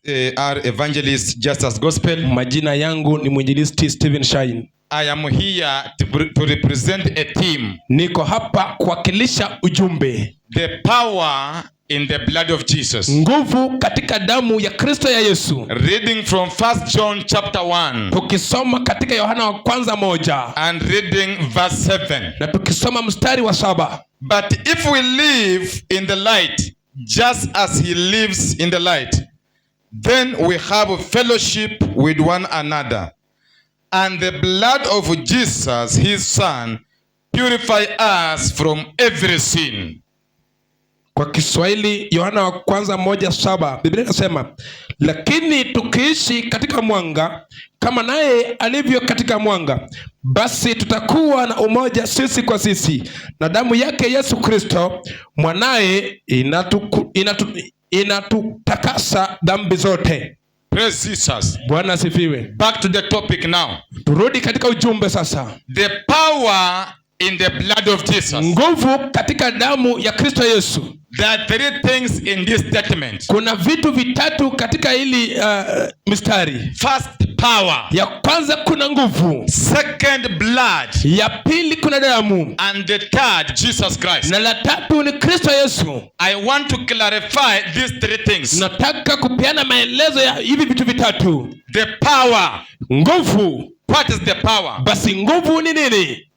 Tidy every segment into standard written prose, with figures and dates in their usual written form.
R Evangelist Justus Gospel. Majina yangu ni mwinjilisti Stephen Shine. I am here to represent a team. Niko hapa kuwakilisha ujumbe. The power in the blood of Jesus. Nguvu katika damu ya Kristo ya Yesu. Reading from First John chapter 1 Tukisoma katika Yohana wa kwanza 1 and reading verse 7. Na tukisoma mstari wa 7. But if we live in the light, just as he lives in the light, then we have fellowship with one another. And the blood of Jesus, his son, purify us from every sin. Kwa Kiswahili, Yohana wa kwanza 1:7, Biblia inasema, lakini tukiishi katika mwanga kama naye alivyo katika mwanga, basi tutakuwa na umoja sisi kwa sisi, na damu yake Yesu Kristo mwanaye inatutakasa dhambi zote. Praise Jesus. Bwana asifiwe. Back to the topic now. Turudi katika ujumbe sasa. The power in the blood of Jesus. Nguvu katika damu ya Kristo Yesu. There are three things in this statement. Kuna vitu vitatu katika hili mistari. First, power. Ya kwanza kuna nguvu. Second, blood. Ya pili kuna damu. And the third, Jesus Christ. Na la tatu ni Kristo Yesu. I want to clarify these three things. Nataka kupeana maelezo ya hivi vitu vitatu. The power. Nguvu. What is the power? Basi nguvu ni nini?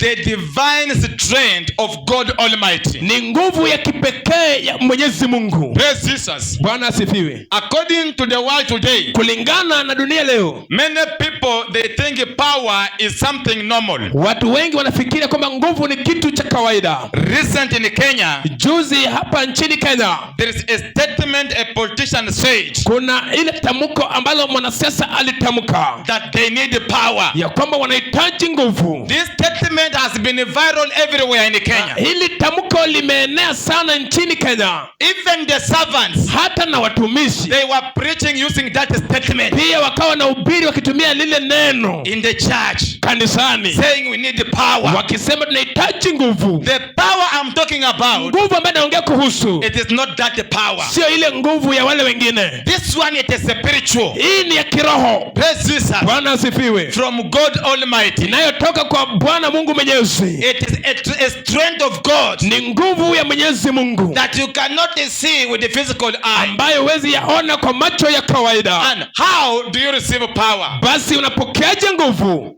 The divine strength of God Almighty. Ni nguvu ya kipekee ya Mwenyezi Mungu. Praise Jesus. Bwana asifiwe. According to the world today, kulingana na dunia leo, many people, they think power is something normal. Watu wengi wanafikiria kwamba nguvu ni kitu cha kawaida. Recent in Kenya, juzi hapa nchini Kenya, there is a statement a politician said kuna ile tamko ambalo mwanasiasa alitamka that they need power. Ya kwamba wanahitaji nguvu. This statement has been viral everywhere in Kenya. Hili tamko limeenea sana nchini Kenya. Even the servants, hata na watumishi, they were preaching using that statement. Pia wakawa na ubiri wakitumia lile neno in the church, kanisani, saying we need power. Wakisema tunahitaji nguvu. The power I'm talking about, nguvu ambayo naongea kuhusu, it is not that power. Sio ile nguvu ya wale wengine. This one, it is spiritual. Hii ni ya kiroho. Praise Jesus. Bwana asifiwe. From God Almighty. Inayotoka kwa Bwana Mungu Mwenyezi. It is a strength of God. Ni nguvu ya Mwenyezi Mungu that you cannot see with the physical eye. Ambayo huwezi yaona kwa macho ya kawaida. And how do you receive power? Basi unapokeaje nguvu?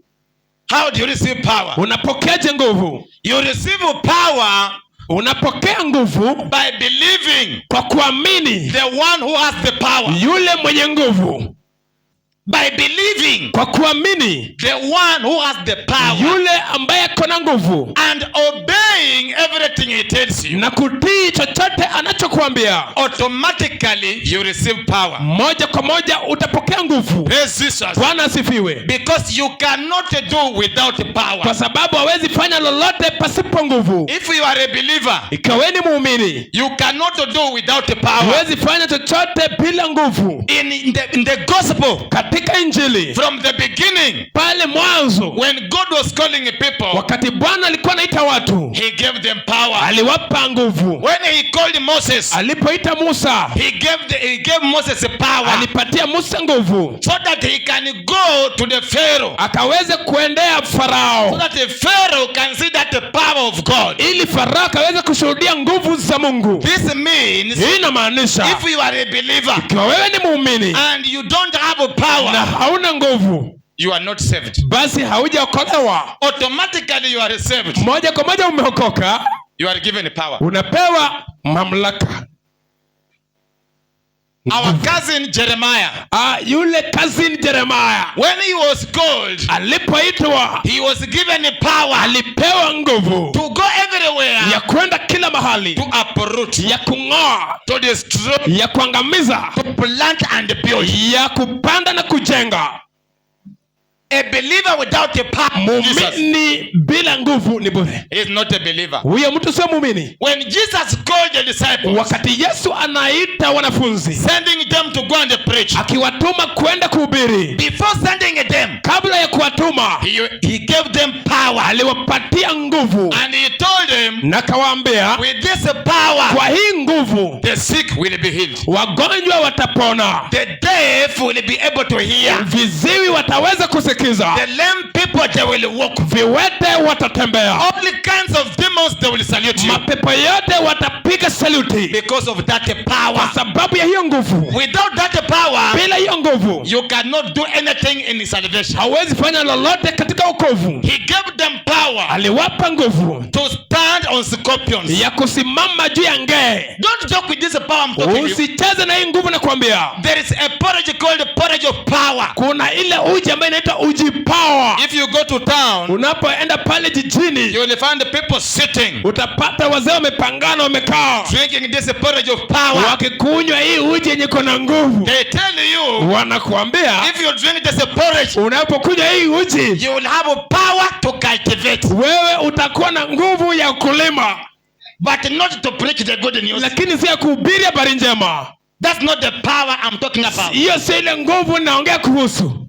How do you receive power? Unapokeaje nguvu? You receive power Unapokea nguvu by believing kwa kuamini the one who has the power. Yule mwenye nguvu. By believing kwa kuamini the one who has the power. Yule ambaye ako na nguvu. And obeying everything he tells you. Na kutii chochote anachokuambia. Automatically you receive power. Moja kwa moja utapokea nguvu. Praise Jesus. Bwana asifiwe. Because you cannot do without power. Kwa sababu hawezi fanya lolote pasipo nguvu. If you are a believer, ikiwa wewe ni muumini, you cannot do without power. Huwezi fanya chochote bila nguvu. In the gospel, katika Injili, from the beginning, pale mwanzo, when God was calling people, wakati Bwana alikuwa anaita watu, he gave them power. Aliwapa nguvu. When he called Moses, alipoita Musa, he gave Moses power, alipatia Musa nguvu, so that he can go to the Pharaoh, akaweze kuendea Farao, so that the Pharaoh can see that the power of God, ili Farao akaweze kushuhudia nguvu za Mungu. This means, hii inamaanisha, if you are a believer, ikiwa wewe ni muumini, and you don't have a power, na hauna nguvu, you are not saved. Basi haujaokolewa. Automatically you are saved. Moja kwa moja umeokoka. You are given power. Unapewa mamlaka. Our cousin Jeremiah. Yule cousin Jeremiah. When he was called, alipoitwa, he was given power. Alipewa nguvu to go everywhere, ya kwenda kila mahali, to uproot, ya kung'oa, to destroy, ya kuangamiza, to plant and build, ya kupanda na kujenga. A believer without the power of Jesus Muumini bila nguvu ni bure. Is not a believer. Huyo mtu sio muumini. When Jesus called the disciples, Wakati Yesu anaita wanafunzi, sending them to go and preach, akiwatuma kwenda kuhubiri, before sending them, kabla ya kuwatuma he gave them power. Aliwapatia nguvu. And he told them, Na akawaambia, with this power, kwa hii nguvu the sick will be healed. Wagonjwa watapona. The deaf will be able to hear. Viziwi wataweza kusikiza. The lame people, they will walk. Viwete watatembea. All kinds of demons, they will salute you. Mapepo yote watapiga saluti. Because of that power. Kwa sababu ya hiyo nguvu. Without that power, Bila hiyo nguvu, you cannot do anything in salvation. Hauwezi fanya lolote katika wokovu. He gave them power Aliwapa nguvu to stand on scorpions. Ya kusimama juu ya ngee. Don't joke with this power I'm talking to you. Usicheze na hii nguvu nakwambia. There is a porridge called the porridge of power. Kuna ile uji ambayo inaitwa uji power. If you go to town, Unapoenda pale jijini, you will find the people sitting, utapata wazee wamepangana wamekaa, drinking this porridge of power. Wakikunywa hii uji yenye iko na nguvu. They tell you, Wanakuambia, if you drink this porridge, unapokunywa hii uji, you will have power to cultivate, wewe utakuwa na nguvu ya kulima, but not to preach the good news. Lakini si ya kuhubiri habari njema. That's not the power I'm talking about. Hiyo sio ile nguvu naongea kuhusu.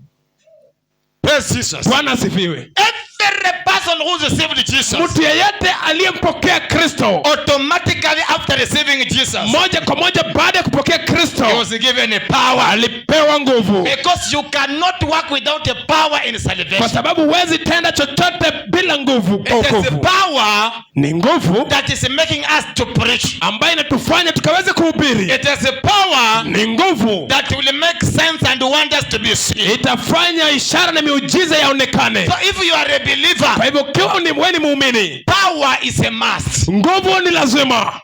Praise Jesus. Bwana asifiwe. Every person who received Jesus, Mtu yeyote aliyempokea Kristo, automatically after receiving Jesus, moja kwa moja baada ya kupokea Kristo, he was given a power. Alipewa nguvu. Because you cannot work without a power in salvation. Kwa sababu huwezi tenda chochote bila nguvu kwa It is the wokovu. Power Ni nguvu that is making us to preach. Ambayo inatufanya tukaweze kuhubiri. It is a power Ni nguvu that will make signs and wonders to be seen. Itafanya ishara na miujiza yaonekane. So if you are a believer, Kwa hivyo ukiwa ni wewe ni muumini, power is a must. Nguvu ni lazima.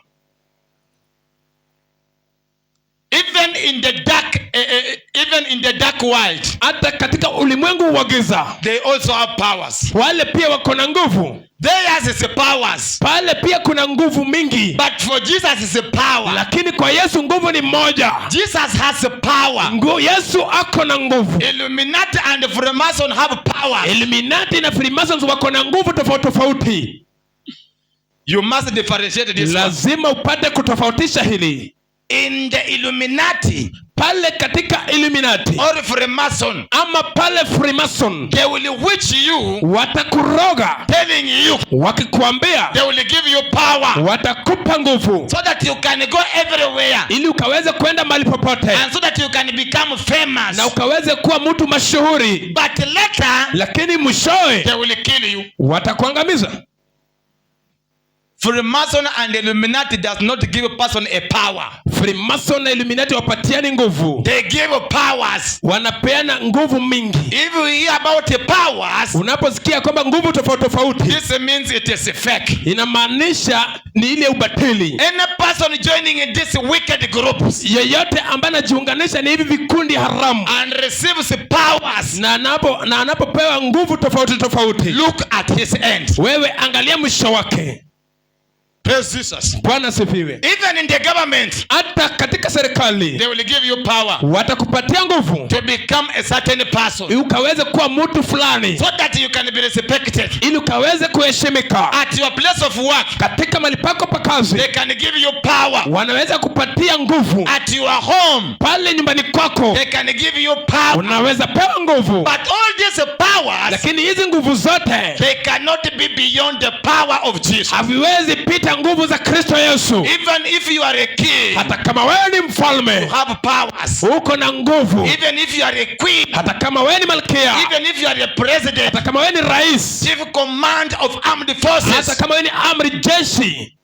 Even in the dark world, Hata katika ulimwengu wa giza, they also have powers. Wale pia wako na nguvu. Theirs is powers. Pale pia kuna nguvu mingi. But for Jesus is a power. Lakini kwa Yesu nguvu ni moja. Jesus has a power. Yesu ako na nguvu. Illuminati and Freemason have power. Illuminati na Freemasons wako na nguvu tofauti tofauti. You must differentiate this one. Lazima upate kutofautisha hili. In the Illuminati Pale katika Illuminati or Freemason, ama pale Freemason, they will witch you, watakuroga, telling you wakikwambia they will give you power watakupa nguvu so that you can go everywhere ili ukaweze kwenda mahali popote and so that you can become famous. Na ukaweze kuwa mtu mashuhuri. But later, Lakini mwishowe they will kill you. Watakuangamiza. Freemason and Illuminati does not give a person a power. Freemason na Illuminati wapatiani nguvu. They give powers. Wanapeana nguvu mingi. If you hear about the powers, Unaposikia kwamba nguvu tofauti tofauti, this means it is fake. Inamaanisha ni ile ubatili. Any person joining in this wicked groups Yeyote ambaye anajiunganisha ni hivi vikundi haramu and receives powers, na anapopewa nguvu tofauti tofauti, look at his end. Wewe angalia mwisho wake. Praise Jesus. Bwana asifiwe. Even in the government, Hata katika serikali they will give you power watakupatia nguvu to become a certain person ukaweze kuwa mtu fulani so that you can be respected. Ili ukaweze kuheshimika. At your place of work, Katika mahali pako pa kazi they can give you power. Wanaweza kupatia nguvu. At your home, Pale nyumbani kwako they can give you power. Unaweza pewa nguvu. But all these powers, Lakini hizi nguvu zote they cannot be beyond the power of Jesus. Haviwezi pita nguvu za Kristo Yesu. Even if you are a king, Hata kama wewe ni mfalme, you have powers. Uko na nguvu. Even if you are a queen, Hata kama wewe ni malkia, even if you are a president, hata kama wewe ni rais, chief command of armed forces, hata kama wewe ni amri jeshi,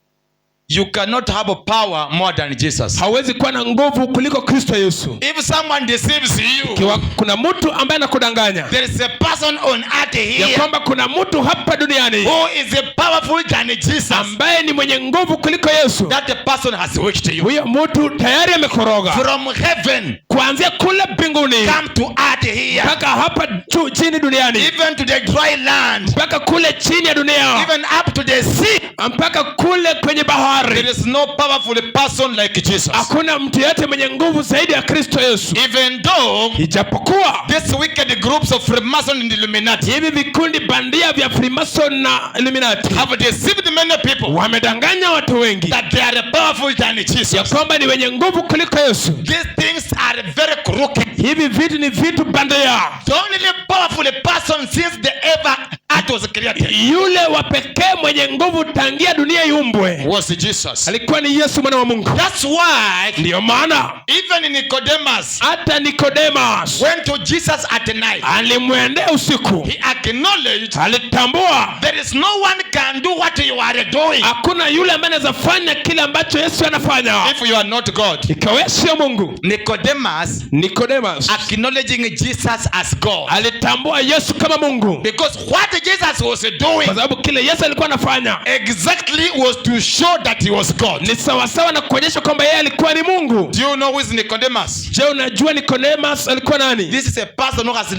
you cannot have a power more than Jesus. Hauwezi kuwa na nguvu kuliko Kristo Yesu. If someone deceives you, Kiwa kuna mtu ambaye anakudanganya, there is a person on earth ya here kwamba kuna mtu hapa duniani who is powerful than Jesus, ambaye ni mwenye nguvu kuliko Yesu, that the person has witched you. huyo mtu tayari amekoroga. From heaven, Kuanzia kule mbinguni come to earth here, mpaka hapa juu chini duniani, even to the dry land, mpaka kule chini ya dunia, even up to the sea. Mpaka kule kwenye bahari. There is no powerful person like Jesus. Hakuna mtu yeyote mwenye nguvu zaidi ya Kristo Yesu. Even though Ijapokuwa these wicked groups of Freemason and Illuminati hivi vikundi bandia vya Freemason na Illuminati have deceived many people wamedanganya watu wengi that they are powerful than ya Jesus. kwamba ni wenye nguvu kuliko Yesu. These things are very crooked. Hivi vitu ni vitu bandia. The only powerful person since the ever earth was created Yule wa pekee mwenye nguvu tangia dunia iumbwe was Jesus. alikuwa ni Yesu mwana wa Mungu. That's why Ndiyo maana even Nicodemus hata Nikodemas went to Jesus at night. alimwendea usiku, He acknowledged alitambua there is no one can do what you are doing hakuna yule ambaye anaweza fanya kile ambacho Yesu anafanya if you are not God. ikiwa wewe sio Mungu. Nicodemus Nikodemas acknowledging Jesus as God. Alitambua Yesu kama Mungu, Because what Jesus was doing kwa sababu kile Yesu alikuwa anafanya exactly was to show that he was God. Ni sawasawa na kuonyesha kwamba yeye alikuwa ni Mungu. Do you know who is Nicodemus? Je, unajua Nikodemas alikuwa nani? This is a person who has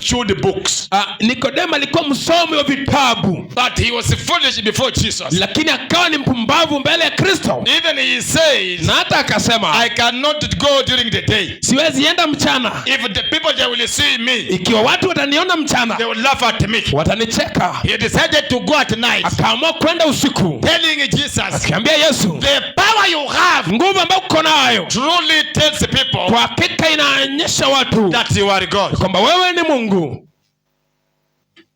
chewed books. Ah, Nikodema alikuwa msomi wa vitabu, But he was foolish before Jesus. Lakini akawa ni mpumbavu mbele ya Kristo, Even he said, na hata akasema, "I cannot go during the day. Siwezi enda mchana. If the people, they will see me, Ikiwa watu wataniona mchana, they will laugh at me." Watanicheka. He decided to go at night, Akaamua kwenda usiku, telling Jesus, akiambia Yesu, "The power you have nguvu ambayo uko nayo truly tells people kwa hakika inaonyesha watu that you are God." kwamba wewe ni Mungu.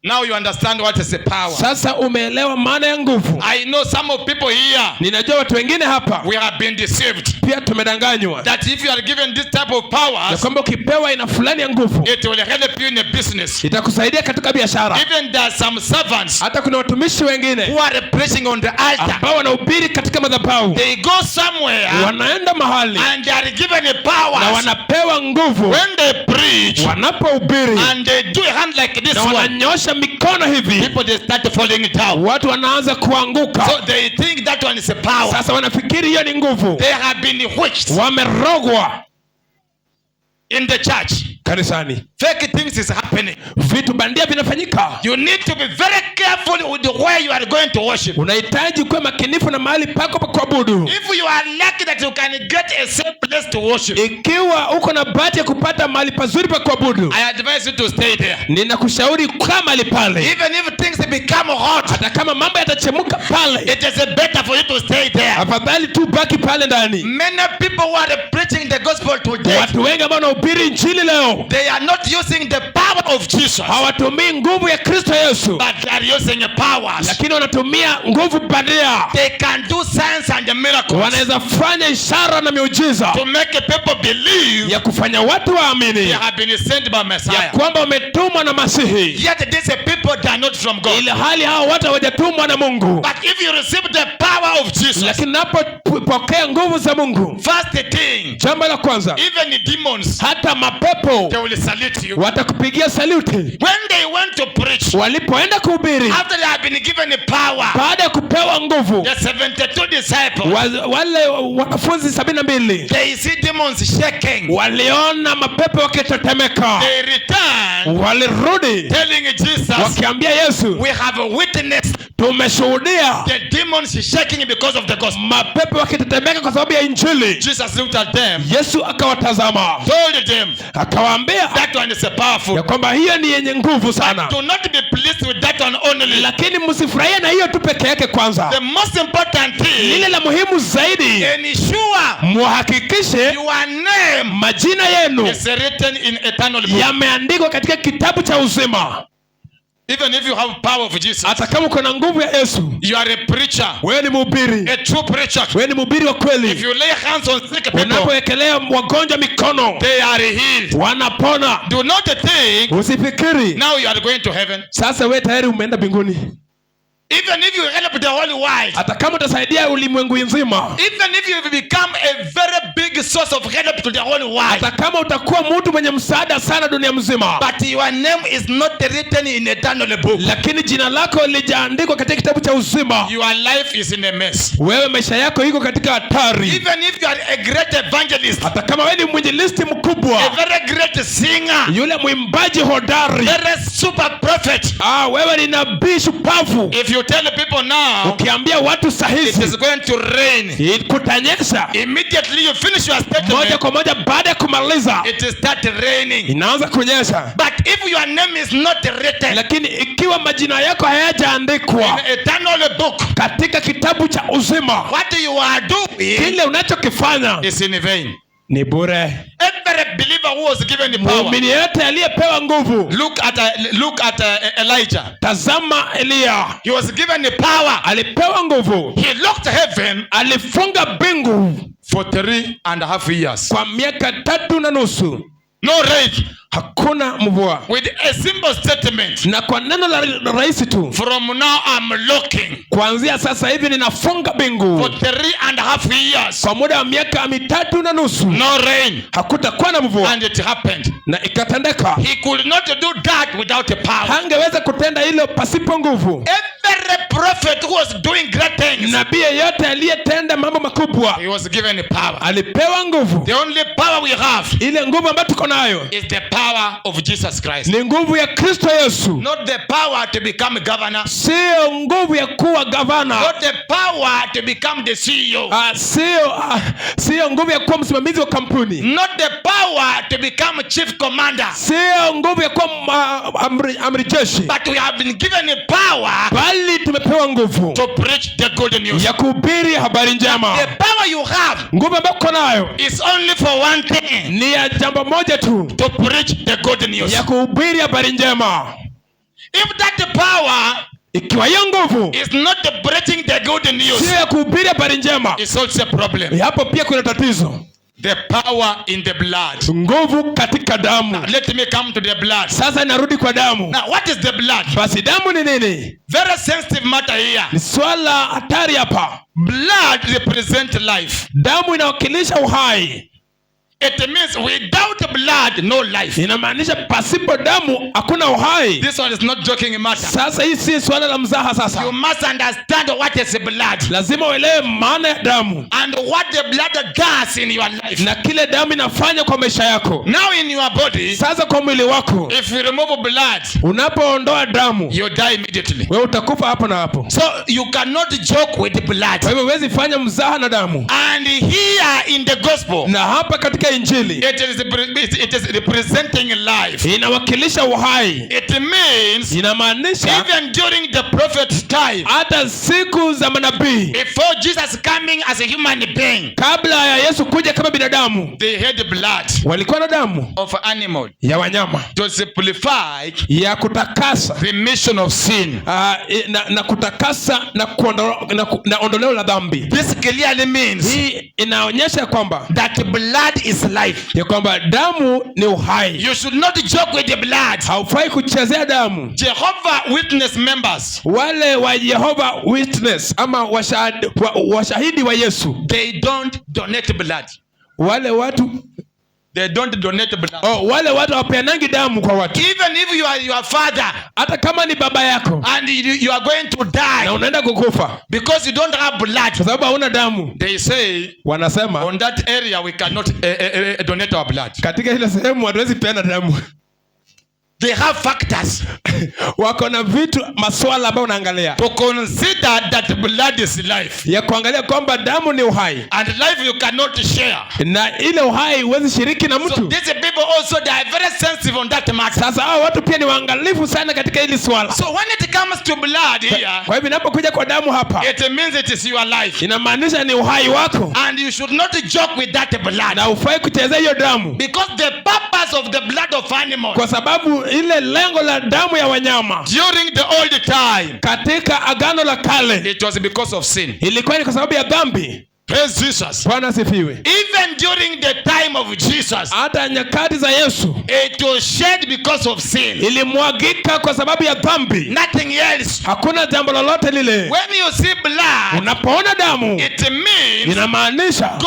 Now you understand what is the power. Sasa umeelewa maana ya nguvu. I know some of people here, Ninajua watu wengine hapa we have been deceived pia tumedanganywa that if you are given this type of ya powers, kwamba ukipewa aina fulani ya nguvu it will help you in a business. Itakusaidia katika biashara. Even there are some servants Hata kuna watumishi wengine who are preaching on the altar. Ambao wanahubiri katika madhabahu, They go somewhere wanaenda mahali and they are given a na powers. wanapewa nguvu. When they preach Wanapohubiri and they do a hand like this na one, wananyosha mikono hivi, people, they start falling down. Watu wanaanza kuanguka. So they think that one is a power. Sasa wanafikiri hiyo ni nguvu. They have been witched Wamerogwa in the church. Kanisani. Fake things is happening. Vitu bandia vinafanyika. You need to be very careful with where you are going to worship. Unahitaji kuwa makinifu na mahali pako pa kuabudu. If you are lucky that you can get a safe place to worship, Ikiwa uko na bahati ya kupata mahali pazuri pa kuabudu, I advise you to stay there. Ninakushauri kaa mahali pale. Even if things become hot, Hata kama mambo yatachemuka pale, it is better for you to stay there. Afadhali tu baki pale ndani. Many people who are preaching the gospel today, Watu wengi ambao wanahubiri injili leo they are not using the power of Jesus, hawatumii nguvu ya Kristo Yesu, but they are using powers. Lakini wanatumia nguvu bandia. They can do signs and miracles Wanaweza fanya ishara na miujiza to make people believe ya kufanya watu waamini they have been sent by ya Messiah. Kwamba wametumwa na Masihi, Yet these people, they are not from God. Ili hali hao watu hawajatumwa na Mungu. But if you receive the power of Jesus, Lakini napopokea nguvu za Mungu, first thing, jambo la kwanza, even the demons, hata mapepo they will salute you. Watakupigia saluti. When they went to preach, Walipoenda kuhubiri, after they have been given the power, baada ya kupewa nguvu, the 72 disciples, wale wanafunzi sabini na mbili they see demons shaking. Waliona mapepo wakitetemeka. They return Walirudi telling Jesus, wakiambia Yesu, "We have witnessed tumeshuhudia the demons shaking because of the gospel." Mapepo wakitetemeka kwa sababu ya injili. Jesus looked at them, Yesu akawatazama, told them, akawaambia "That one is powerful. Ya kwamba hiyo ni yenye nguvu sana, Do not be pleased with that one only. Lakini msifurahie na hiyo tu peke yake kwanza. The most important thing, Lile la muhimu zaidi, ensure muhakikishe your name majina yenu is written in eternal book." yameandikwa katika kitabu cha uzima. Even if you have power of Jesus, Hata kama uko na nguvu ya Yesu, you are a preacher, wewe ni mhubiri, a true preacher. Wewe ni mhubiri wa If kweli. you lay hands on sick people, Unapowekelea wagonjwa mikono, they are healed. Wanapona. Do not think Usifikiri now you are going to heaven. Sasa wewe tayari umeenda mbinguni. Even if you help the whole world, Hata kama utasaidia ulimwengu nzima, even if you become a very big source of help to the whole world, hata kama utakuwa mtu mwenye msaada sana dunia mzima, but your name is not written in eternal book, lakini jina lako halijaandikwa katika kitabu cha uzima, your life is in a mess. Wewe maisha yako iko katika hatari. Even if you are a great evangelist, Hata kama wewe ni mwinjilisti a mkubwa, very great singer, yule mwimbaji hodari, very super prophet, wewe ni nabii shupavu, if you tell people now ukiambia watu it sahizi is going to rain, kutanyesha, immediately you finish your moja statement, kwa moja baada ya kumaliza it start raining. Inaanza kunyesha. But if your name is not written Lakini ikiwa majina yako hayajaandikwa in eternal book, katika kitabu cha uzima, what you are doing kile unachokifanya is in vain. Ni bure. Every believer who was given the power. Muumini yeyote aliyepewa nguvu, Look at Elijah. Tazama Eliya, He was given the power. Alipewa nguvu, He locked heaven alifunga mbingu for 3.5 years. Kwa miaka 3.5, No rain. Hakuna mvua, With a simple statement. Na kwa neno la rahisi tu, From now I'm locking kuanzia sasa hivi ninafunga mbingu for 3.5 years. Kwa muda wa miaka 3.5, No rain. Hakutakuwa na mvua, And it happened. Na ikatendeka. He could not do that without the power. Hangeweza kutenda hilo pasipo nguvu. Every prophet who was doing great things, Nabii yeyote aliyetenda mambo makubwa he was given the power. Alipewa nguvu. The only power we have Ile nguvu ambayo tuko nayo is the power of Jesus Christ. Ni nguvu ya Kristo Yesu, Not the power to become governor, siyo nguvu ya kuwa gavana, not the power to become the CEO, siyo nguvu ya kuwa msimamizi wa kampuni, not the power to become chief commander, siyo nguvu ya kuwa amri jeshi, but we have been given the power bali tumepewa nguvu to preach the good news. Ya kuhubiri habari njema. The power you have Nguvu ambayo uko nayo is only for one thing: ni ya jambo moja tu, to preach the good news. Ya kuhubiri habari njema. If that power Ikiwa hiyo nguvu is not preaching the good news, sio ya kuhubiri habari njema, it's also a problem. Hapo pia kuna tatizo. The power in the blood. Nguvu katika damu. Let me come to the blood. Sasa narudi kwa damu. Now, what is the blood? Basi damu ni nini? Very sensitive matter here. Ni swala hatari hapa. Blood represents life. Damu inawakilisha uhai. It means without blood, no life. Inamaanisha pasipo damu hakuna uhai. This one is not joking matter. Sasa hii si swala la mzaha sasa. You must understand what is blood Lazima uelewe maana ya damu and what the blood does in your life. Na kile damu inafanya kwa maisha yako. Now in your body, Sasa kwa mwili wako, if you remove blood, unapoondoa damu, you die immediately. Wewe utakufa hapo na hapo. So you cannot joke with blood. Kwa hivyo huwezi fanya mzaha na damu. And here in the gospel, Na hapa katika Injili it is representing life. Inawakilisha uhai. It means Inamaanisha even during the prophet's time, hata siku za manabii, before Jesus coming as a human being, kabla ya Yesu kuja kama binadamu, they had blood walikuwa na damu of animal ya wanyama to simplify ya kutakasa remission of sin. Na kutakasa na ondoleo la dhambi. This clearly means Hii inaonyesha kwamba that blood is life. Ya kwamba damu ni uhai. You should not joke with the blood. Haufai kuchezea damu. Jehovah Witness members, Wale wa Jehovah Witness ama washahidi wa Yesu, they don't donate blood. Wale watu They don't donate blood. Oh, wale watu hawapeanangi damu kwa watu. Even if you are your father Hata kama ni baba yako and you are going to die na unaenda kukufa because you don't have blood, kwa sababu hauna damu, they say wanasema on that area we cannot donate our blood. Katika ile sehemu hatuwezi peana damu. They have factors Wako na vitu maswala ambayo unaangalia to consider that blood is life. Ya kuangalia kwamba damu ni uhai, And life you cannot share. Na ile uhai huwezi shiriki na So mtu. these people also, they are very sensitive on that matter. Sasa hao watu pia ni waangalifu sana katika hili swala. So when it comes to blood here, Kwa hivyo inapokuja kwa damu hapa, it means it is your life. Inamaanisha ni uhai wako, And you should not joke with that blood. Na hufai kuchezea hiyo damu, Because the purpose of the blood of animals kwa sababu ile lengo la damu ya wanyama during the old time, katika agano la kale it was because of sin. Ilikuwa ni kwa sababu ya dhambi. Praise Jesus. Bwana asifiwe. Even during the time of Jesus, Hata nyakati za Yesu it was shed because of sin. Ilimwagika kwa sababu ya dhambi. Nothing else. Hakuna jambo lolote lile. When you see blood, Unapoona damu, it means inamaanisha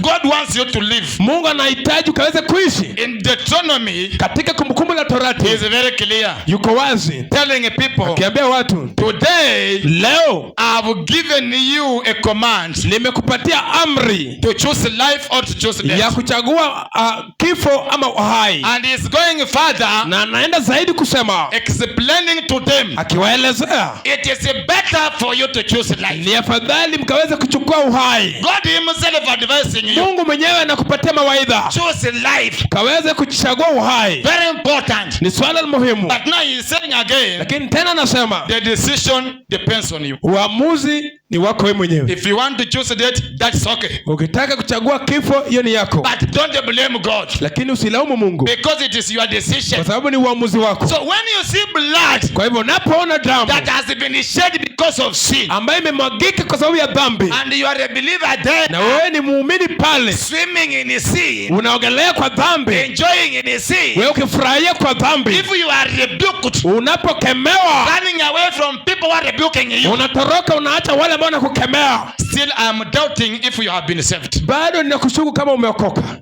God wants you to live. Mungu anahitaji ukaweze kuishi. In Deuteronomy, Katika Kumbukumbu la he Torati is very clear, yuko wazi telling people, akiambia watu, "Today leo I've given you a command nimekupatia amri to choose life or to choose ya death." kuchagua kifo ama uhai. And he's going further, Na anaenda zaidi kusema, explaining to them, akiwaelezea, it is better for you to choose life. Ni afadhali mkaweze kuchukua uhai. God himself advising you, Mungu mwenyewe anakupatia mawaidha, choose life. kaweze kuchagua uhai. Very important. Ni swala muhimu. But now he's saying again, Lakini tena anasema, the decision depends on you. Uamuzi ni wako wewe mwenyewe. If you want to choose death, that's okay. Ukitaka kuchagua kifo, hiyo ni yako, But don't blame God, lakini usilaumu Mungu because it is your decision. Kwa sababu ni uamuzi wako. So when you see blood Kwa hivyo unapoona damu that has been shed because of sin, ambayo imemwagika kwa sababu ya dhambi, and you are a believer there, na wewe ni muumini pale, swimming in sin, unaogelea kwa dhambi, enjoying in sin, wewe ukifurahia kwa dhambi, if you are rebuked, unapokemewa, running away from people who are rebuking you, unatoroka, unaacha wale ambao wanakukemea, still I am doubting if you have been saved. Bado ninakushuku kama umeokoka.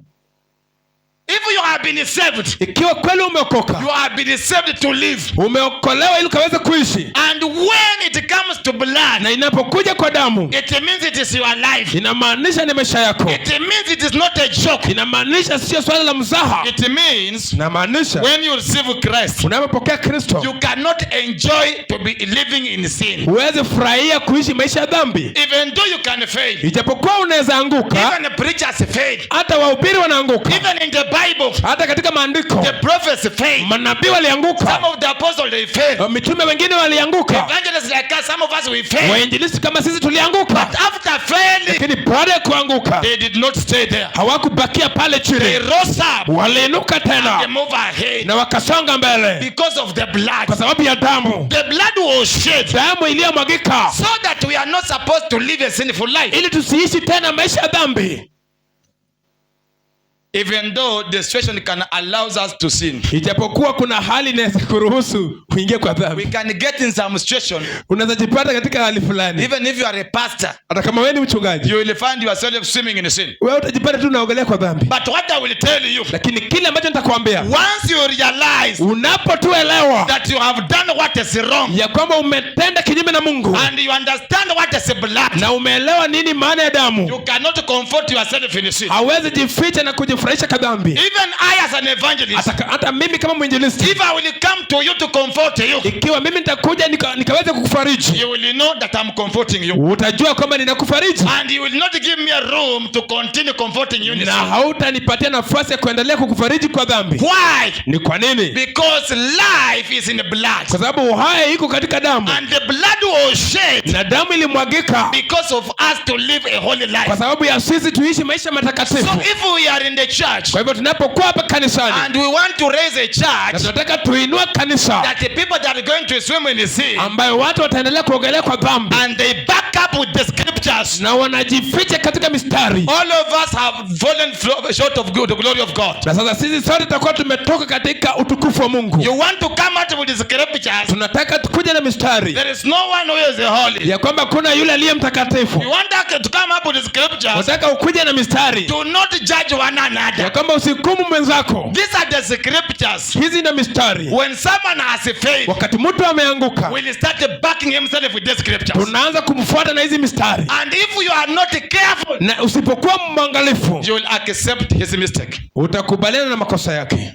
If you have been saved, Ikiwa kweli umeokoka, you have been saved to live. Umeokolewa ili ukaweze kuishi. And when it comes to blood, Na inapokuja kwa damu, it means it is your life. Inamaanisha ni maisha yako. It means it is not a joke. Inamaanisha sio swala la mzaha. It means Inamaanisha when you receive Christ, unapopokea Kristo, you cannot enjoy to be living in sin. Huwezi furahia kuishi maisha ya dhambi. Even though you can fail, Ijapokuwa unaweza anguka, even the preachers fail. Hata wahubiri wanaanguka. Even in the Bible, Hata katika maandiko the prophets fail. Manabii walianguka. Some of the apostles, they fail. Mitume wengine walianguka. Evangelists like us, some of us, we fail. Wainjilisti kama sisi tulianguka. But after failing, Lakini baada ya kuanguka, they did not stay there. Hawakubakia pale They chini, rose up. Waliinuka They tena move ahead na wakasonga mbele because of the blood. Kwa sababu ya damu. The blood was shed Damu iliyomwagika so that we are not supposed to live a sinful life. Ili tusiishi tena maisha ya dhambi. Even though the situation can allow us to sin, Ijapokuwa kuna hali inaweza kuruhusu kuingia kwa we dhambi, can get in some situation. Unaweza jipata katika hali fulani. Even if you are a pastor, Hata kama wewe ni mchungaji, you will find yourself swimming in sin. Wewe utajipata tu unaogelea kwa dhambi. But what I will tell you, Lakini kile ambacho nitakwambia, once you realize unapotuelewa that you have done what is wrong ya kwamba umetenda kinyume na Mungu and you understand what is blood, na umeelewa nini maana ya damu, you cannot comfort yourself in sin. Hawezi jificha na kujifurahisha kwa dhambi. Even I, as an evangelist, Hata mimi kama mwinjilisti, if I will come to you to comfort you, ikiwa mimi nitakuja nikaweze kukufariji, you will know that I'm comforting you. Utajua kwamba ninakufariji. And you will not give me a room to continue comforting you in Na sin. hautanipatia nafasi ya kuendelea kukufariji kwa dhambi. Why? Ni kwa nini? Because life is in the blood. Kwa sababu uhai iko katika damu. And the blood was shed Na damu ilimwagika because of us to live a holy life. Kwa sababu ya sisi tuishi maisha matakatifu. So if we are in the church Kwa hivyo tunapokuwa hapa kanisani and we want to raise a na church tunataka tuinue kanisa that the people that are going to swim in the sea ambayo watu wataendelea kuogelea kwa dhambi and they back up with the scriptures, na wanajificha katika mistari, all of us have fallen short of good, the glory of God. Na sasa sisi sote tutakuwa tumetoka katika utukufu wa Mungu. You want to come out with the scriptures. Tunataka tukuje na mistari There is no one who is holy. Ya kwamba kuna yule aliye mtakatifu. You want to come up with the scriptures. Unataka ukuje na mistari Do not judge one another. Ya kwamba usihukumu mwenzako. These are the scriptures. Hizi na mistari. When someone has failed, Wakati mtu ameanguka, will start backing himself with the scriptures. Tunaanza kumfuata na hizi mistari. And if you are not careful, Na usipokuwa mwangalifu, you will accept his mistake. Utakubaliana na makosa yake.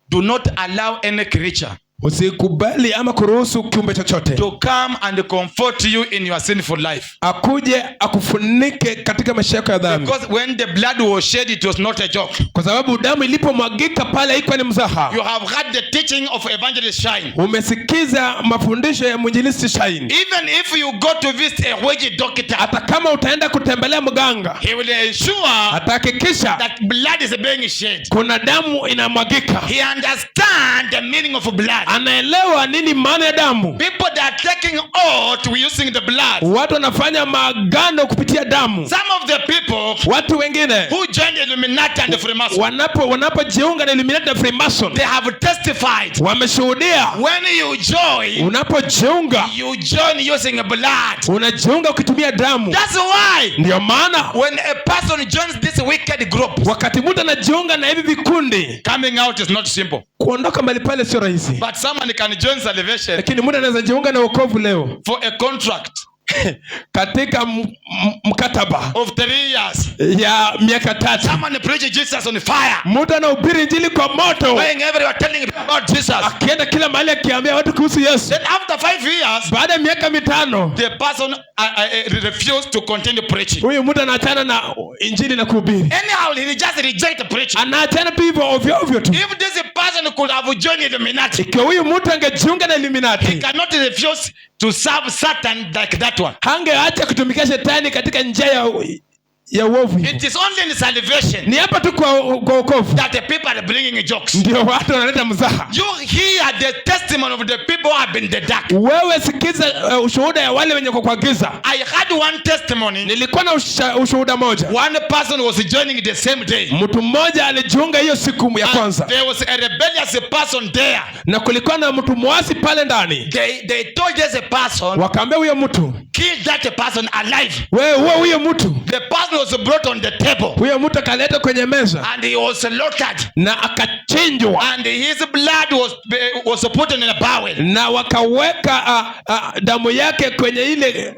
Do not allow any creature Usikubali ama kuruhusu kiumbe chochote to come and comfort you in your sinful life. Akuje akufunike katika maisha yako ya dhambi. Because when the blood was shed, it was not a joke. Kwa sababu damu ilipomwagika pale haikuwa ni mzaha. You have heard the teaching of Evangelist Shine. Umesikiza mafundisho ya mwinjilisti Shine. Even if you go to visit a witch doctor, Hata kama utaenda kutembelea mganga, he will ensure atahakikisha that blood is being shed. Kuna damu inamwagika. He understands the meaning of blood. Anaelewa nini maana ya damu. People that are taking oath using the blood. Watu wanafanya maagano kupitia damu. Some of the people Watu wengine who joined Illuminati and the Freemason, wanapojiunga na Illuminati na Freemason they have testified. Wameshuhudia. When you join, Unapojiunga, you join using blood. Unajiunga ukitumia damu. That's why Ndio maana when a person joins this wicked group, wakati mtu anajiunga na hivi vikundi, coming out is not simple. Kuondoka mahali pale sio rahisi. But someone can join salvation Lakini mtu anaweza jiunga na wokovu leo for a contract katika mkataba of 3 years. Ya miaka 3. Someone preaches Jesus on fire, Mtu anahubiri injili kwa moto, going everywhere telling people about Jesus. Akienda kila mahali akiambia watu kuhusu Yesu. Then after 5 years, Baada ya miaka 5, the person refused to continue preaching. Huyu mtu anaachana na injili na kuhubiri. Anyhow, he just reject preaching. Anaachana tu hivyo ovyo ovyo tu. If this person could have joined Illuminati, Ikiwa huyu mtu angejiunga na he Illuminati, cannot refuse to serve Satan like that one. Hangeacha kutumikia shetani katika njia ya uovu hivyo. It is only in salvation Ni hapa tu kwa wokovu that the people are bringing jokes. Ndio watu wanaleta mzaha. You hear the testimony of the people who have been in the dark. Wewe sikiza ushuhuda ya wale wenye kwa giza. I had one testimony. Nilikuwa na ushuhuda moja. One person was joining the same day. Mtu mmoja alijiunga hiyo siku ya And kwanza, there was a rebellious person there. Na kulikuwa na mtu mwasi pale ndani. They told this person, Wakaambia huyo mtu, kill that person alive. Wewe uwe huyo mtu. The person was brought on the table Huyo mtu akaletwa kwenye meza and he was slaughtered. Na akachinjwa, And his blood was put in a bowl. Na wakaweka damu yake kwenye ile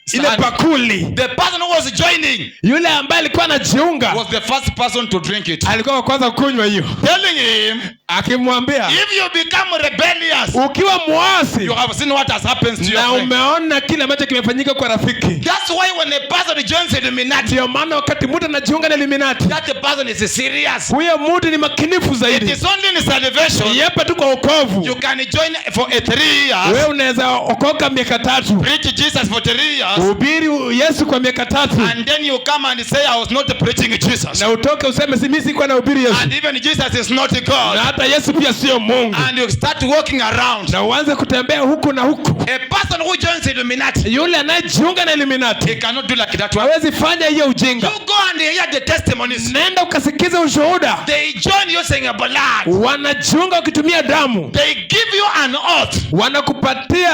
Sahani. bakuli. The person who was joining Yule ambaye alikuwa anajiunga was the first person to drink it. Alikuwa wa kwanza kunywa hiyo, Telling him, akimwambia, if you become rebellious, ukiwa mwasi, you have seen what has happened to your na friend. Umeona kile ambacho kimefanyika kwa rafiki. That's why when a person joins Illuminati, Ndio maana wakati mtu anajiunga na Illuminati, that person is serious. Huyo mtu ni makinifu It zaidi. is only in salvation Yepe tu kwa wokovu you can join for a 3 years, wewe unaweza okoka miaka 3, preach Jesus for 3 years, uhubiri Yesu kwa miaka 3, and then you come and say, I was not preaching Jesus. Na utoke useme si mimi sikuwa nahubiri Yesu, And even Jesus is not na God. Hata Yesu pia sio Mungu, And you start walking around. Na uanze kutembea huku na huku. A person who joins Illuminati, Yule anayejiunga na Illuminati he cannot do like that one. Hawezi fanya hiyo ujinga. You go and hear the testimonies. Nenda ukasikiza ushuhuda. They join using a blood. Wanajiunga wakitumia damu. They give you an oath. Wanakupatia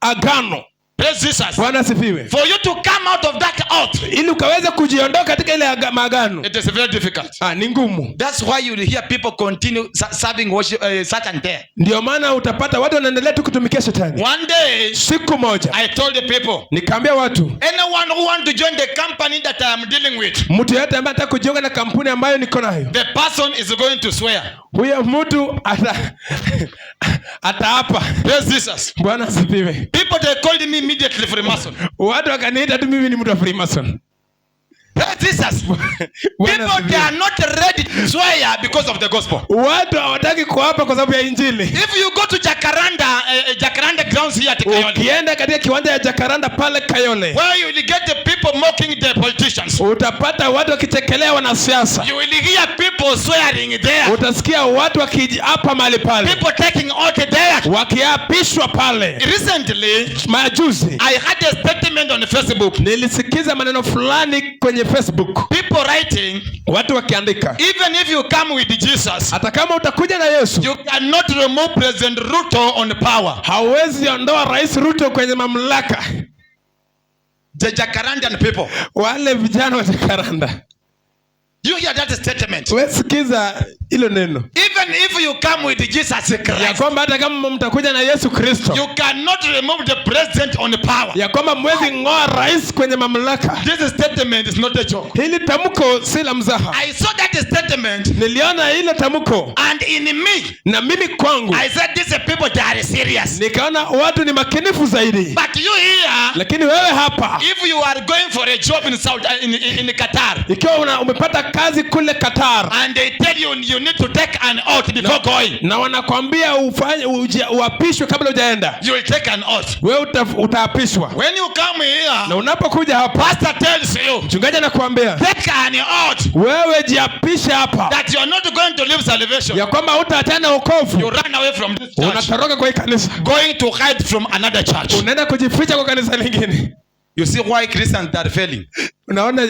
agano. Praise Jesus. Bwana asifiwe. For you to come out of that oath, Ili ukaweze kujiondoa katika ile maagano, it is very difficult. Ni ngumu. That's why you will hear people continue serving worship, Satan there. Ndio maana utapata watu wanaendelea tu kutumikia shetani. One day, Siku moja I told the people, nikaambia watu, anyone who want to join the company that I am dealing with, mtu yeyote ambaye anataka kujiunga na kampuni ambayo niko nayo, the person is going to swear. Huyo mtu ataapa. Praise Jesus. Bwana asifiwe. People, they called me immediately Freemason. Watu wakaniita tu mimi ni mtu wa Freemason. Praise Jesus. Bwana People, they asifiwe. are not ready to swear because of the gospel. Watu hawataki kuapa kwa sababu ya injili. If you go to Jacaranda grounds here at Kayole, Ukienda katika kiwanja ya Jacaranda pale Kayole, where you will get the people mocking the politicians, utapata watu wakichekelea wanasiasa. You will hear people swearing there, Utasikia watu wakiapa mahali pale, people taking oath there. Wakiapishwa pale. Recently, Majuzi I had a statement on Facebook. Nilisikiza maneno fulani kwenye Facebook, People writing, watu wakiandika, even if you come with Jesus, hata kama utakuja na Yesu, you cannot remove President Ruto on power. Hauwezi ondoa Rais Ruto kwenye mamlaka. The Jacarandan people. Wale vijana wa Jacaranda, You hear that statement? wewe sikiza hilo neno, Even if you come with Jesus ya Christ, kwamba hata kama mtakuja na Yesu Kristo, you cannot remove the president on power. Ya kwamba hamwezi ng'oa rais kwenye mamlaka. This statement is not a joke. Hili tamko si la mzaha. I saw that statement Niliona ile tamko and in me, na mimi kwangu I said these people, they are serious. Nikaona watu ni makinifu zaidi. But you here, Lakini wewe hapa, if you are going for a job in South in Qatar, ikiwa umepata kazi kule Qatar and they tell you you need to take an oath before before going. Na wanakwambia ufanye uapishwe kabla hujaenda. You will take an oath. Wewe utaapishwa. When you come here, Na unapokuja hapa, pastor tells you, mchungaji anakuambia, take an oath wewe jiapishe hapa that you are not going to leave salvation. ya kwamba hutaachana na wokovu. You run away from this church, Unatoroka kwa hii kanisa, going to hide from another church. Unaenda kujificha kwa kanisa lingine. You see why Christians are failing. Unaona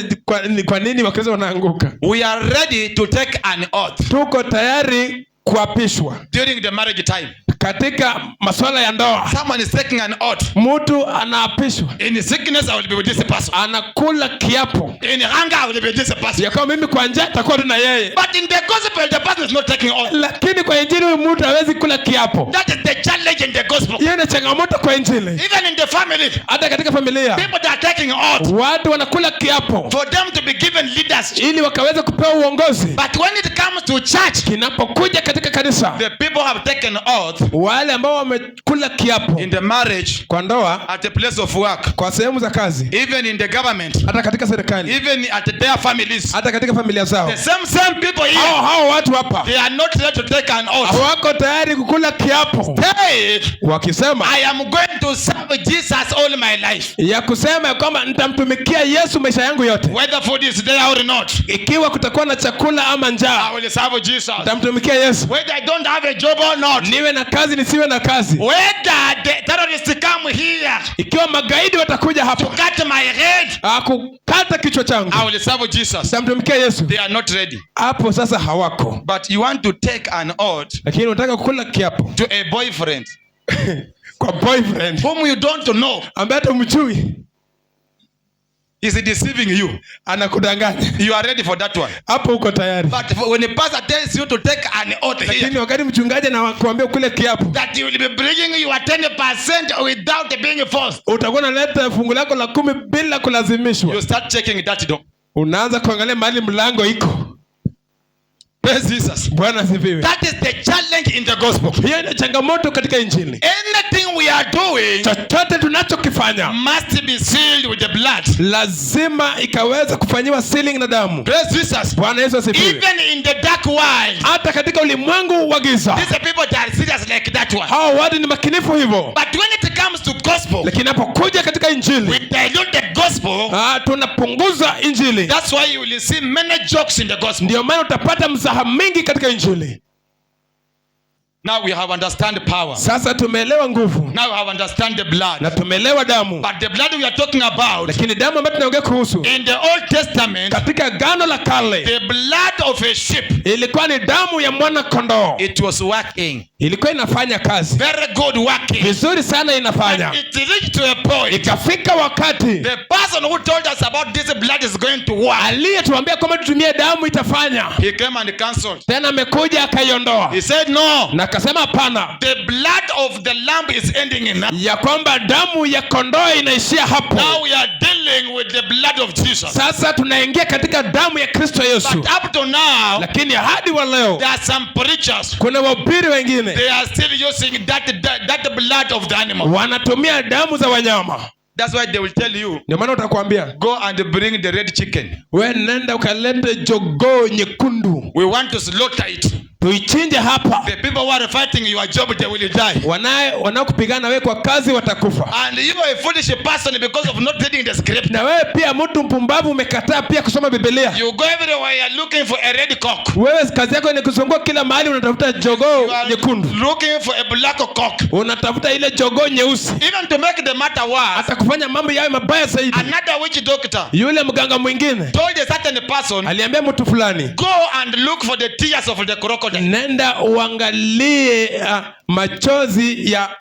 ni kwa nini Wakristo wanaanguka? We are ready to take an oath Tuko tayari kuapishwa during the marriage time. Katika masuala ya ndoa. Someone is taking an oath. Mtu anaapishwa. In sickness, I will be with this person. Anakula kiapo In hunger, I will be with this person. ya kwamba mimi kwa njaa takuwa tu na yeye. But in the gospel, the person is not taking oath. Lakini kwa injili huyu mtu hawezi kula kiapo. That is the challenge in the gospel. Hiyo ni changamoto kwa injili. Even in the family, Hata katika familia, people that are taking oath watu wanakula kiapo for them to be given leaders. Ili wakaweza kupewa uongozi. But when it comes to church, Kinapokuja katika kanisa, the people have taken oath wale ambao wamekula kiapo in the marriage, kwa ndoa, at the place of work, kwa sehemu za kazi, even in the government, hata katika serikali, even at their families. Hata katika familia zao. The same people here, Hao hao watu hapa they are not ready to take an oath. Hawako tayari kukula kiapo. Hey, wakisema, I am going to serve Jesus all my life. Ya kusema ya kwamba nitamtumikia Yesu maisha yangu yote. Whether food is there or not, Ikiwa kutakuwa na chakula ama njaa, I will serve Jesus. nitamtumikia Yesu. Whether I don't have a job or not, Niwe na kazi nisiwe na kazi, whether the terrorists come here ikiwa magaidi watakuja to hapa cut my head, kukata kichwa changu, I will serve Jesus. nitamtumikia Yesu. They are not ready. Hapo sasa hawako. But you want to take an oath Lakini unataka kukula kiapo to a boyfriend kwa boyfriend whom you don't know ambaye hata humjui. Is deceiving you. Anakudanganya. You are ready for that one. Hapo uko tayari. But when the pastor tells you to take an oath here, Lakini wakati mchungaji anakuambia kule kiapo, that you will be bringing your 10% without being forced, utakuwa unaleta fungu lako la 10 bila kulazimishwa, you start checking that door. Unaanza kuangalia mahali mlango iko. Praise Jesus. Bwana asifiwe. That is the challenge in the gospel. Hiyo ndio changamoto katika injili. Anything we are doing Chochote tunachokifanya must be sealed with the blood. Lazima ikaweza kufanyiwa sealing na damu. Praise Jesus. Bwana Yesu asifiwe. Even in the dark world, Hata katika ulimwengu wa giza, these are people that are serious like that one. Hao watu ni makinifu hivyo. But when it comes to gospel, Lakini inapokuja katika injili, we dilute the gospel. Tunapunguza injili. That's why you will see many jokes in the gospel. Ndio maana utapata mzaha mingi katika injili. Now we have understand power. Sasa tumeelewa nguvu. Now we have understand the blood. Na tumeelewa damu. But the blood we are talking about Lakini damu ambayo tunaongea kuhusu in the Old Testament, katika Agano la Kale, the blood of a sheep, ilikuwa ni damu ya mwana kondoo. It was working. Ilikuwa inafanya kazi Very good working. Vizuri sana inafanya. It reached to a point. Ikafika wakati The person who told us about this blood is going to work, aliyetuambia kwamba tutumie damu itafanya, he came and cancelled. Tena amekuja akaiondoa. He said, "No, Na akasema hapana, the blood of the lamb is ending in now. Ya kwamba damu ya kondoo inaishia hapo. Now we are dealing with the blood of Jesus." Sasa tunaingia katika damu ya Kristo Yesu. But up to now, Lakini hadi wa leo, there are some preachers. Kuna wahubiri wengine They are still using that blood of the animal. Wanatumia damu za wanyama. That's why they will tell you, Ndio maana utakwambia, go and bring the red chicken. We nenda ukalete jogoo nyekundu. We want to slaughter it. Tuichinje hapa. The people who are fighting your job, they will die. Wanaokupigana wewe kwa kazi watakufa. And you are a foolish person because of not reading the script. Na wewe pia mtu mpumbavu umekataa pia kusoma Biblia. You go everywhere looking for a red cock. Wewe kazi yako ni kuzunguka kila mahali unatafuta jogoo You are nyekundu. looking for a black cock. Unatafuta ile jogoo nyeusi. Even to make the matter worse, Hata kufanya mambo yawe mabaya zaidi. Another witch doctor Yule mganga mwingine told a certain person, aliambia mtu fulani, go and look for the tears of the crocodile. Nenda uangalie machozi ya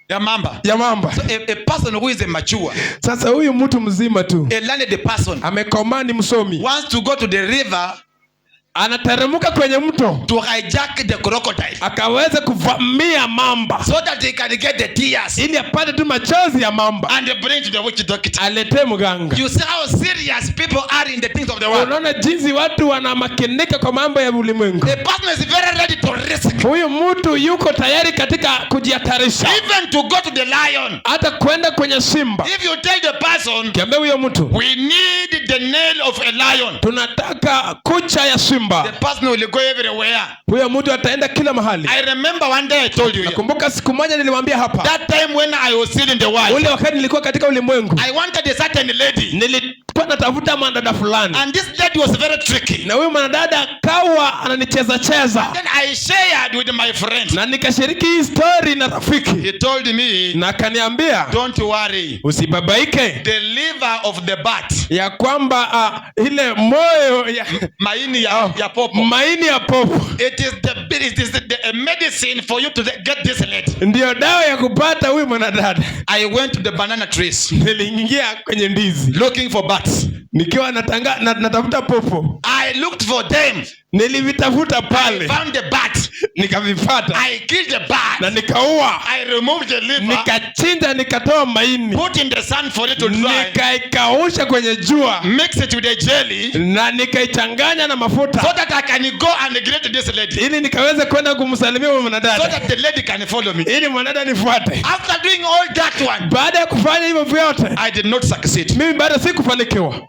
Ya mamba. Ya mamba. So a person who is a mature, Sasa huyu mtu mzima tu a learned person, amekomaa, ni msomi, wants to go to the river anateremka kwenye mto to hijack the crocodile akaweza kuvamia mamba so that he can get the tears ili apate tu machozi ya mamba and bring to the witch doctor. aletee mganga. You see how serious people are in the things of the world. Unaona jinsi watu wanamakinika kwa mambo ya ulimwengu. The person is very ready to risk, Huyu mtu yuko tayari katika kujihatarisha, even to go to the lion. Hata kwenda kwenye simba. If you tell the person, Kiambia huyo mtu, we need the nail of a lion, tunataka kucha ya simba, kuimba, person will go everywhere. Huyo mtu ataenda kila mahali. I remember one day I told you here, Nakumbuka siku moja niliwaambia hapa, that time when I was still in the world, ule wakati nilikuwa katika ulimwengu, I wanted a certain lady. Nilikuwa natafuta mwanadada fulani, And this lady was very tricky. Na huyu mwanadada akawa ananicheza cheza, Then I shared with my friend. Na nikashiriki hii story na rafiki, He told me, na akaniambia, "Don't worry. "Usibabaike," The liver of the bat, ya kwamba ile moyo ya maini ya popo, maini ya popo it is the a medicine for you to get this lady." ndiyo dawa ya kupata huyu mwanadada. I went to the banana trees Niliingia kwenye ndizi looking for bats. Nikiwa natafuta popo. I looked for them. Nilivitafuta pale, Found the bat. Nikavipata I killed the bat. Na nikaua, I removed the liver. Nikachinja, nikatoa maini, Put in the sun for it to dry. Nikaikausha kwenye jua, Mix it with a jelly na nikaichanganya na mafuta so that I can go and greet this lady. Ili nikaweze kwenda kumsalimia huyu So mwanadada, that the lady can follow me. Ili mwanadada nifuate. After doing all that one, Baada ya kufanya hivyo vyote, I did not succeed. Mimi bado sikufanikiwa.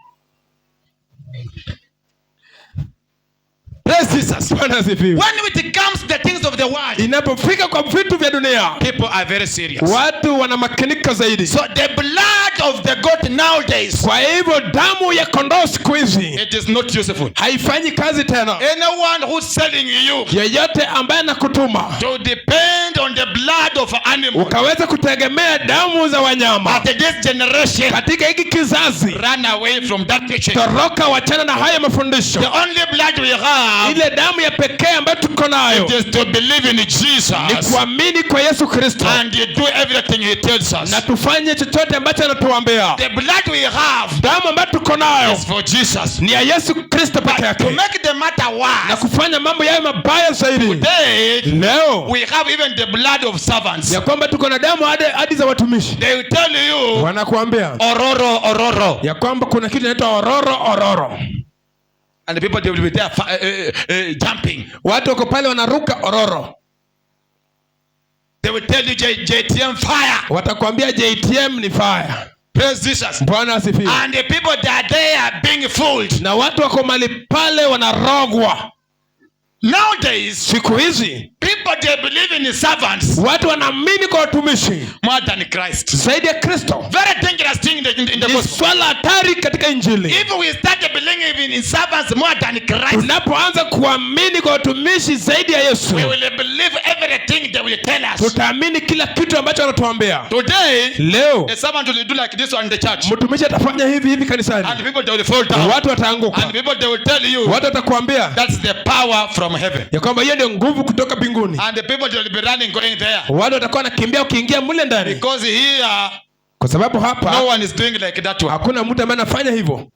Praise Jesus. Bwana asifiwe. When it comes to the things of the world, Inapofika kwa vitu vya dunia, people are very serious. Watu wanamakinika zaidi. So the blood of the goat nowadays, Kwa hivyo damu ya kondoo siku hizi it is not useful. Haifanyi kazi tena. Anyone who's selling you Yeyote ambaye anakutuma to depend on the blood of animal ukaweza kutegemea damu za wanyama at this generation, katika hiki kizazi, run away from that teaching. Toroka, wachana na haya mafundisho. The only blood we have Ile damu ya pekee ambayo tuko nayo is to believe in ni Jesus kuamini kwa Yesu Kristo and do everything he tells us. Na tufanye chochote ambacho anatuambia. The blood we have Damu ambayo tuko nayo is for Jesus. ni ya Yesu Kristo peke yake. To make the matter Na worse, kufanya mambo yawe mabaya zaidi, today leo we have even the blood of servants. Ya kwamba tuko na damu hadi za watumishi. They will tell you Wanakuambia ororo ororo, ya kwamba kuna kitu inaitwa ororo ororo, and the people, they will be there jumping. Watu wako pale wanaruka ororo. They will tell you JTM fire. Watakwambia JTM ni fire. Praise Jesus. Bwana asifiwe. And the people that they are being fooled. Na watu wako mahali pale wanarogwa. Nowadays, Siku hizi people, they believe in servants watu wanaamini kwa watumishi more than Christ. Zaidi ya Kristo. Very dangerous thing in the Ni gospel. swala hatari katika Injili. If we start believing in servants more than Christ, Tunapoanza kuamini kwa watumishi zaidi ya Yesu, we will believe everything they will tell us. Tutaamini kila kitu ambacho wanatuambia. Today, Leo a servant will do like this one in the church, mtumishi atafanya hivi hivi kanisani, and people, they will fall down. Watu wataanguka, And people, they will tell you watu watakuambia that's the power from heaven. Ya kwamba hiyo ndio nguvu kutoka mbinguni. And the people, they will be running, going there. Watu watakuwa wanakimbia ukiingia mule ndani, Because here, kwa sababu hapa no one is doing like that one. Hakuna mtu ambaye anafanya hivyo.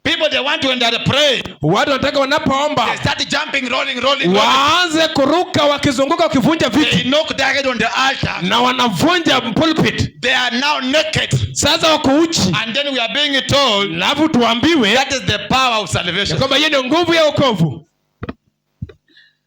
People, they want when they are praying, Watu wanataka wanapoomba they start jumping, rolling, rolling, rolling. Waanze kuruka wakizunguka wakivunja They viti knock their head on the altar. Na wanavunja pulpit. They are now naked. Sasa wako uchi, And then we are being told alafu tuambiwe that is the power of salvation. Ya kwamba hiyo ndio nguvu ya wokovu.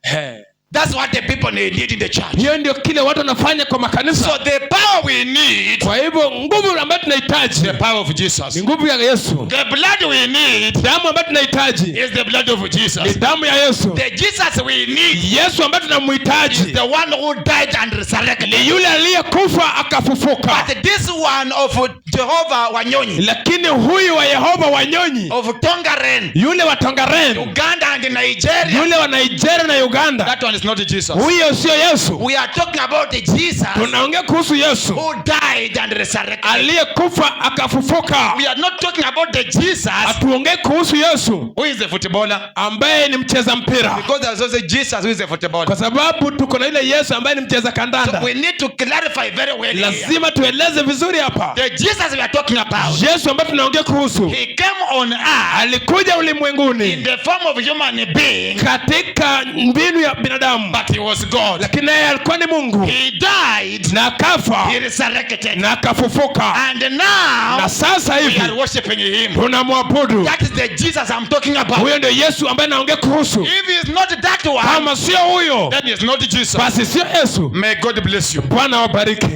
He. That's what the people need in the church. Hiyo ndio kile watu wanafanya kwa makanisa. So the power we need, Kwa hivyo nguvu ambayo tunahitaji the power of Jesus. Ni nguvu ya Yesu. The blood we need Damu ambayo tunahitaji is the blood of ni Jesus. damu ya Yesu. The Jesus we need Yesu ambaye tunamhitaji is the one who died and resurrected. Ni yule aliyekufa akafufuka. But this one of Jehovah Wanyonyi, Lakini huyu wa Yehova Wanyonyi, of Tongaren, yule wa Tongaren, Uganda and Nigeria, yule wa Nigeria na Uganda, that one is not Jesus. Huyo sio Yesu. We are talking about the Jesus Tunaongea kuhusu Yesu who died and resurrected. Aliyekufa akafufuka. We are not talking about the Jesus Hatuongei kuhusu Yesu who is a footballer. Ambaye ni mcheza mpira, Because there's also Jesus who is a footballer. Kwa sababu tuko na ile Yesu ambaye ni mcheza kandanda. So we need to clarify very well here. Lazima tueleze vizuri hapa. The Jesus we are talking about, Yesu ambaye tunaongea kuhusu he came on earth alikuja ulimwenguni in the form of human being, katika mbinu ya binadamu, but he was God. Lakini naye alikuwa ni Mungu. He died, Na akafa he resurrected. Na akafufuka, And now na sasa we hivi are worshiping him. Tunamwabudu. That is the Jesus I'm talking about. Huyo ndio Yesu ambaye naongea kuhusu. If he's not that one, Kama sio huyo, then he's not Jesus. Basi sio Yesu. May God bless you. Bwana wabariki.